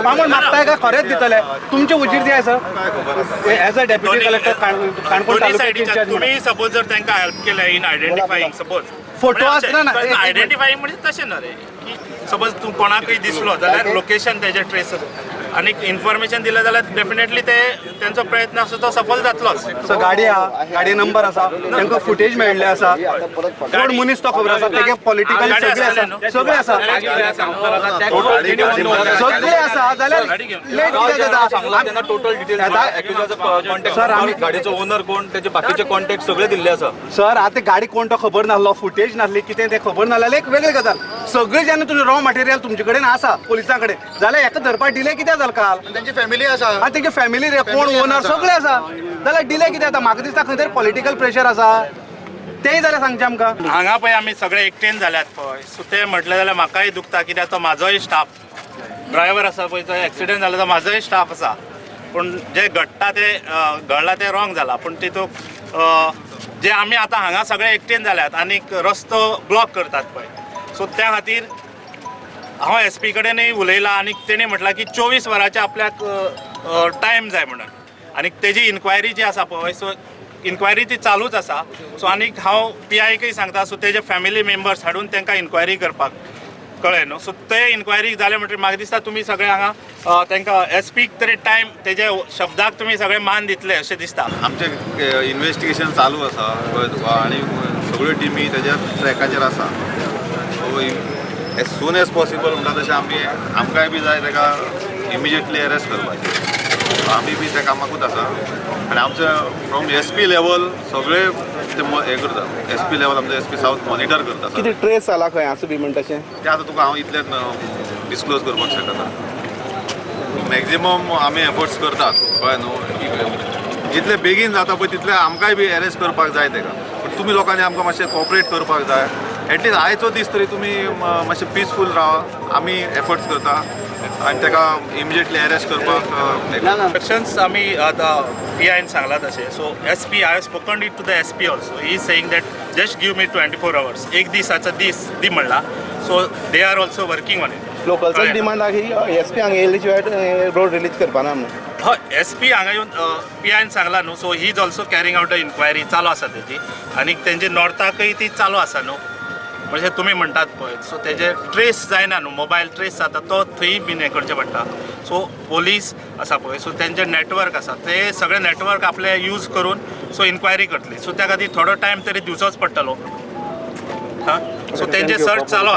बामण मागताय काय खरेंच दितले तुमचे उजीर दी sir, as a deputy collector Canacona दोन्ही तालुक्याचे सायडीच्या इन्चार्ज म्हणून. तुम्ही सपोज जर तांकां हेल्प केलें इन आयडेंटिफाईंग, सपोज फोटो आसना ना, एक- आयडेंटिफाईंग म्हणजे तशें न्हय रे की सपोज तूं कोणाकूय दिसलो जाल्यार लोकेशन तेजें ट्रेस आनी इन्फॉर्मेशन दिलें जाल्यार डेफिनेटली ते तेंचो प्रयत्न आसा तो सफल जातलोच. सर, गाडी आहा, गाडी नंबर आसा, तांकां फुटेज मेळिल्ले आसा, कोण मनीस तो खबर आसा, तेगे पॉलिटिकल गाडी सगळे आसतले आसा, न्हू? सगळे आसा, सगळे आसा, जाल्यार लेट कित्याक जाता? त्यांना टोटल डिटेल्स, कॉन्टॅक्ट, सर, आमी- गाडीचो ओनर कोण, त्याचे बाकीचे कॉन्टॅक्ट सगळे दिल्ले आसा. सर, आतां गाडी कोण तो खबर नासलो, फुटेज नासली, कितें तें खबर नासलें, एक वेगळी गजाल. सगळें जेन्ना तुजें रॉ मटेरियल तुमचे कडेन आसा पुलिसां कडेन, जाल्यार हेका धरपाक डिले कित्याक जालो काल? त्यांची फॅमिली आसा. आनी तेगे फॅमिली रे, कोण ओनर सगळें आसा, जाल्यार डिले कित्याक जाता? म्हाका दिसता खंय तरी पॉलिटिकल प्रेशर आसा. तेय जाल्यार सांगचें आमकां. हांगा पळय आमी सगळे एकटेन जाल्यात पळय, सो ते म्हटलें जाल्यार म्हाकाय दुखता, कित्याक तो म्हाजोय स्टाफ ड्रायव्हर आसा पळय, तो एक्सिडंट जालो, तो म्हाजोय स्टाफ आसा. पूण जे घडटा ते घडलां तें रॉंग जाला. पूण तितूंत जे आमी आतां हांगा सगळे एकटेन जाल्यात आनीक रस्तो ब्लॉक करतात पळय, सो त्या खातीर हांव एस पी कडेनूय उलयलां आनी तेणी म्हटलां की 24 वरांचे आपल्याक टायम जाय म्हणून. आनी तेजी इन्क्वायरी जी आसा पळय, सो इन्क्वायरी ती चालूच आसा. सो आनीक हांव पी आयकय सांगता, सो तेजे फॅमिली मेंबर्स हाडून तांकां इन्क्वायरी करपाक, कळ्ळें न्हू? सो ते इन्क्वायरी जाले म्हणटकीर म्हाका दिसता तुमी सगळे हांगा तांकां एस पीक तरी टायम, तेजे शब्दाक तुमी सगळे मान दितले अशें दिसता. आमचें इन्वेस्टिगेशन चालू आसा, कळ्ळें तुका? आनी सगळ्यो टिमी तेज्या ट्रॅकाचेर आसा. So as soon as possible म्हणटा तशें आमी, आमकांय बी जाय ताका इमिजिएटली अरेस्ट करपाचें. आमी बी त्या कामाकूच आसा आनी आमचे फ्रॉम एस पी लेवल सगळे ते हें करता. एस पी लेवल, आमचो एस पी सावथ मॉनिटर करता सगळें. कितें ट्रेस जाला खंय आसा बी म्हण तशें? तें आतां तुका हांव इतलें डिस्क्लोज करपाक शकना. मॅक्झिमम आमी एफर्ट्स करतात, कळ्ळें न्हू? जितले बेगीन जाता पळय तितले आमकांय बी अरेस्ट करपाक जाय तेका. पूण तुमी लोकांनी आमकां मातशें कॉपरेट करपाक जाय. एटलीस्ट आयचो दीस तरी तुमी मातशें पिसफूल रावा. आमी एफर्ट्स करता आनी तेका इमिजिएटली अरेस्ट करपाक हें करता. इन्स्ट्रक्शन्स आमी आतां पी आयन सांगला तशें. So SP, I have spoken it to the SP also. He saying that just give me 24 hours, एक दिसाचो दीस दी म्हणला. So they are also working on it. लोकल्सांची demand आहा की एस पी हांगा येयले शिवाय रोड रिलीज करपाना म्हणून. हय, एस पी हांगा येवन पी आयन सांगला न्हू, so he is also carrying out the inquiry. चालू आसा तेजी आनी तेंचे नॉर्थाकय ती चालू आसा न्हू. म्हणजे तुमी म्हणटात पळय, सो तेजे ट्रेस जायना न्हू, मोबायल ट्रेस जाता, तो थंय बीन हें करचें पडटा. सो पोलीस आसा पळय, सो तेंचे नेटवर्क आसा, ते सगळे नेटवर्क आपले यूज करून सो इन्क्वायरी करतली. सो त्या खातीर थोडो टायम तरी दिवचोच पडटलो. हां, सो तेंचे सर्च चालू आसा.